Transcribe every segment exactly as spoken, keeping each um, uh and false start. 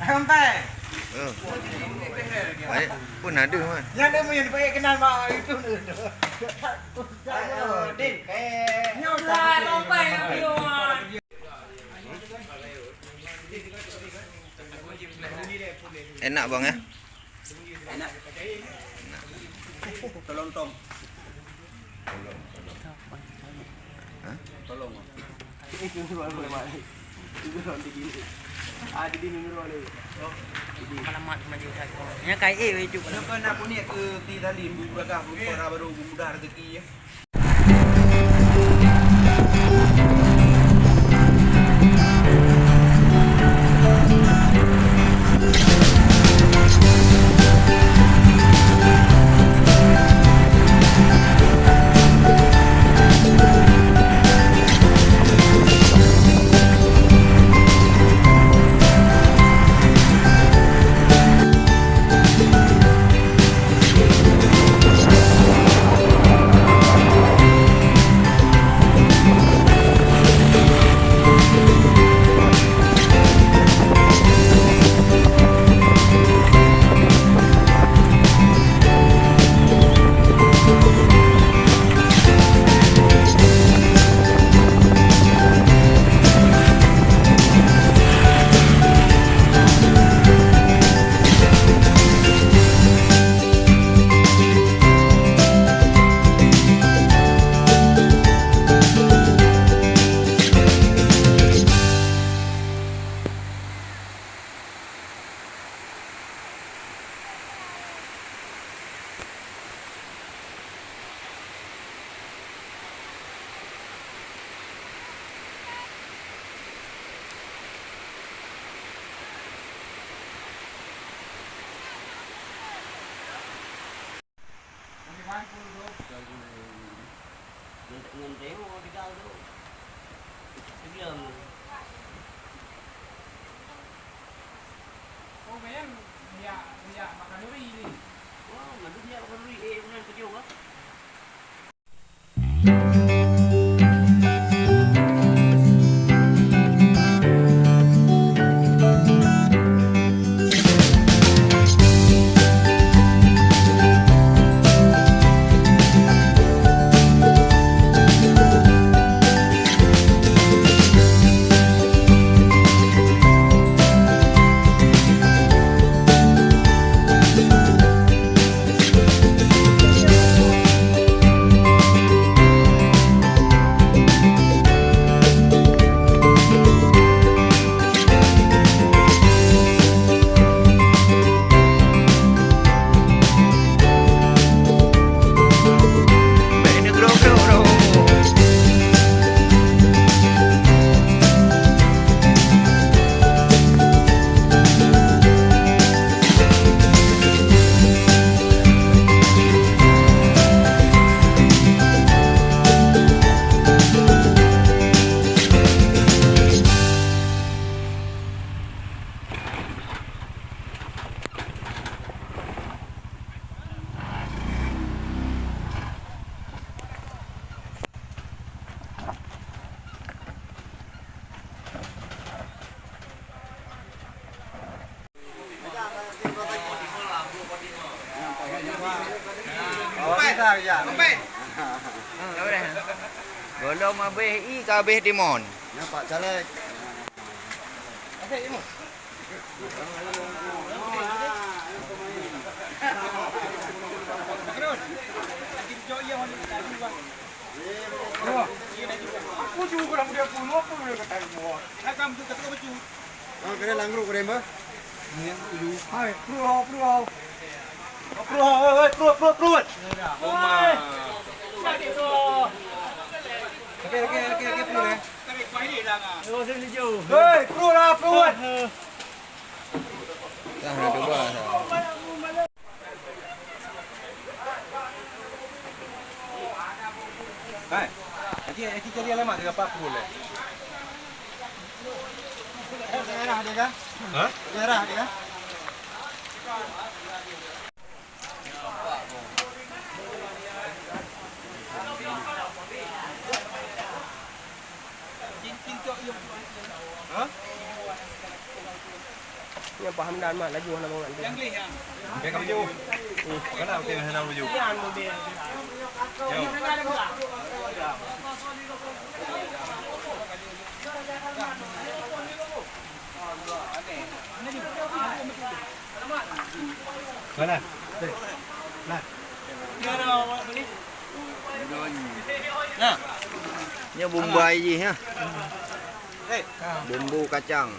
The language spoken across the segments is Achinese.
Sampai. Oh. Baik, pun ada mah. Nyan dia punya, dia pakai kenal mak itu. Din. Lah, sampai yang pion. Enak, Bang, ya? Enak. Tolong, Tom. Hah? Tolong. Ah, jadi ni nurut ni. Alamat maju satu. Yang kai eh, weh, cuk. Kenapa nak punya ke di tadi, buka dah, buka dah baru mudah rezeki, ya? Ngon, ngon tengok tiga tu. Diam. Oh, bayang, ya, ya, makan duri ni. Oh, ngadu dia makan duri. Eh, bukan kejauh, ah. Gohlom abéh ié ka abéh timon. Nyan Pak Caleg. Hai, pruh, pruh. Pruh, hai, hai, pruh, pruh, pruh. Hai. Okey, okey, okey, okey, pruh, eh. Hai, pruh lah, pruh. Dah, dah dua dah. Hai, lagi, lagi cari alamat dia dapat pukul, eh. Daerah dia kan? Ha? Daerah dia kan? Ha? Nyang paham dan mat laju hana bangat. Sampai ka baju. Kana okey hana baju. Nyan mobil. Yo. Mana? Nah. Nah. Nyoe bumbu ai jih, ya. Bumbu kacang.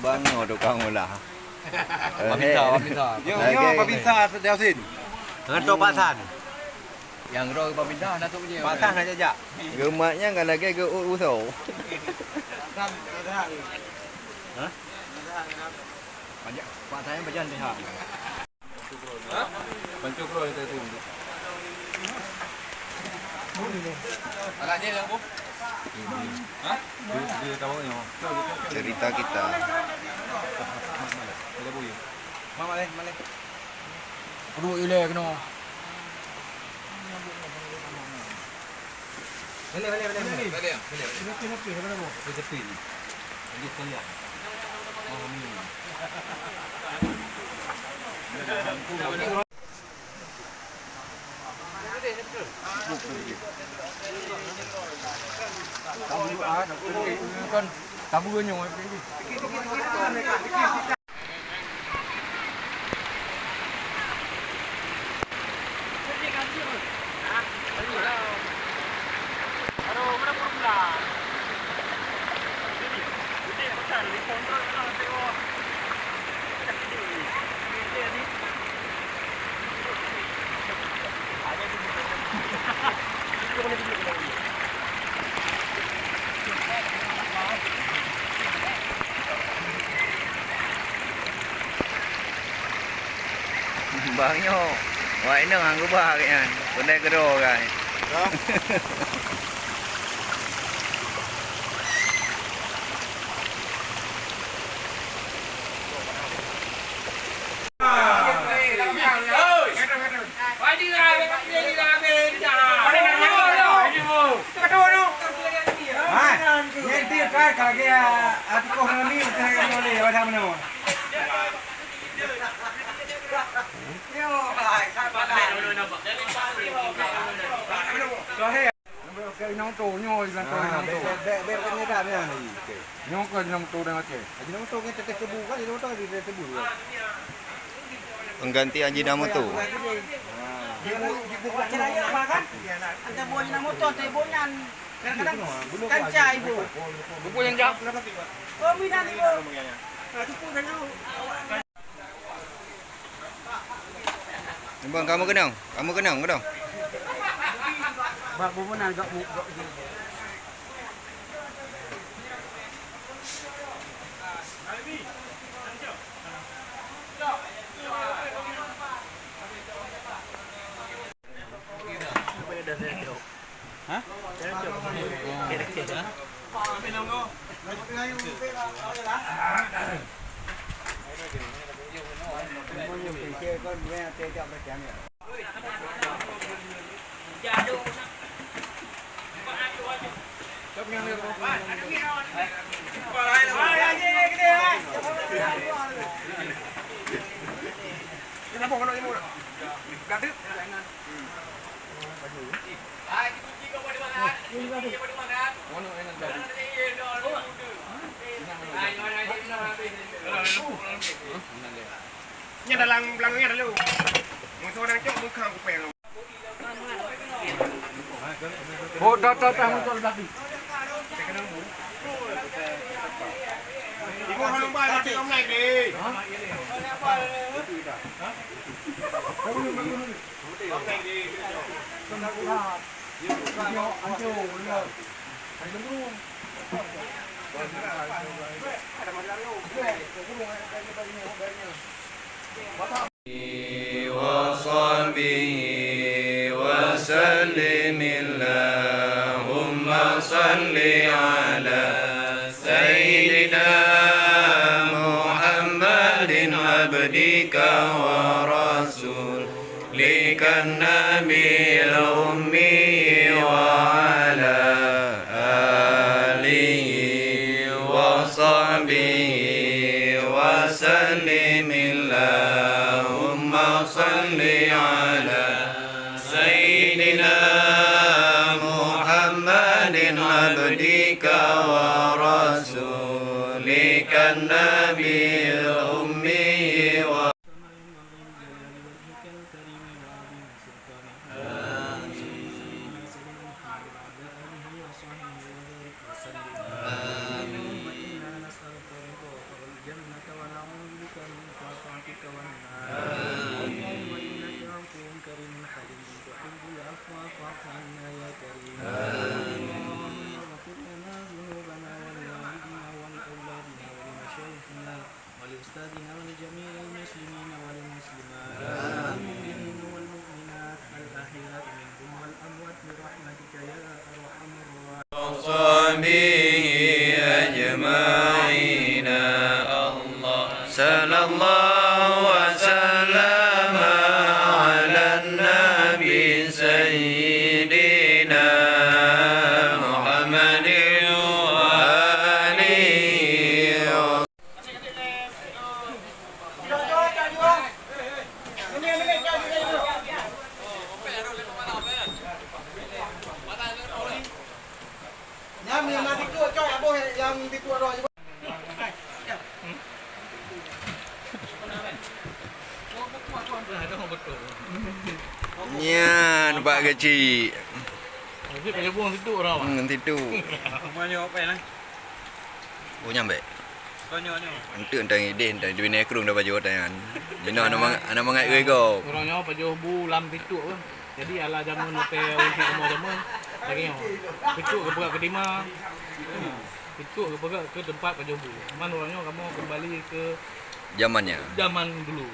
Bang nyoe tukang ulah. Pemirsa, pemirsa. Nyoe, nyoe pemirsa Yasin. Dengan Tok Pak San. Nyang roh pemindah dah tu je. Patah nak jajak. Geumat nyan ka lagèe geu-ut usoe. Hah? Pajak, Pak Sayang pajan lihat. Hah? Pancok roh itu tu. Alah je yang bu. Hah? Dia, dia tahu ni. Cerita kita. Ada bu ya. Mak maleh, maleh. Kudu ilèe keunoe. Malèe, malèe, malèe, malèe. Malèe, malèe. Tepi, tepi, tepi, tepi. Lanjut sekali ya. Oh, ni. Tabu, ah, tabu. Kan tabu nyoe. Bang nyoe, wah inong hang geuba awaknyan. Peureulèe keudroe, guys. Inong tu, nyoe inong tu, inong tu. Bèk, bèk, bèk, bèk, bèk, bèk, bèk, bèk. Nyoe keuh inong tu dan Aceh. Haji Nong tu kan tetes tebu kan, inong tu di tebu kan. Pengganti Haji Nong tu. Ibu, ibu, ibu, apa kan? Ante bu Haji Nong tu, ante bu nyan. Kadang-kadang kanca ibu. Ibu yang jawab. Oh, minat ibu. Nah, cukup dah jauh. Bang, kamu kenang? Kamu kenang, kenang? Bak bumbunan gak mu, gak mu. Hah? Nyan dalam beulangong nyan lalu. Musoh nang cok bungkang kupeng. Oh, dah, dah, dah, muncul lagi. Ibu hana ba mati om naik deh. وصحبه وسلم. اللهم صل على سيدنا محمد عبدك ورسولك النبي الأمي وعلى آله وصحبه عبدك ورسولك النبي الأمي و الجنة ونعوذ بك من سخطك والنار. آمين. اللهم إنك عفو كريم حليم تحب العفو فاعف عنا يا كريم. آمين. اللهم اغفر لنا ذنوبنا ولوالدينا ولأولادنا ولمشايخنا ولأستاذنا ولجميع المسلمين والمسلمات. آمين. المؤمنين والمؤمنات الأحياء منهم والأموات برحمتك يا أرحم الراحمين. وصحبه أجمعين. الله. صلى الله وسلم على النبي سيدنا محمد وآله. Nyan, nyan na tikuk, coy, aboh nyang tikuk droe. Nyan, Pak Kecik. Habis pakai buang tikuk orang, Pak. Hmm, tikuk. Semuanya apa ya, nah? Oh, nyang bèk. Kau nyoe, nyoe. Enteuk entang idéh, entang di binéh krueng dah pajoh tangan. Jinoe aneuk mangat, aneuk mangat gue go. Ureueng nyoe pajoh bu lam tikuk ke. Jadi, ala jameun watèe ureueng kamoe jameun, lagèe nyoe. Tikuk geupeugah keu dima. Tikuk geupeugah keu teumpat pajoh bu. Man ureueng nyoe kamoe keumbali keu jameun nyan. Jameun dulu.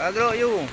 Agro you.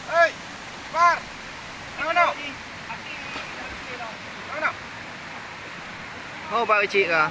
Hei, Par! Mana? Oh, bak cik ka.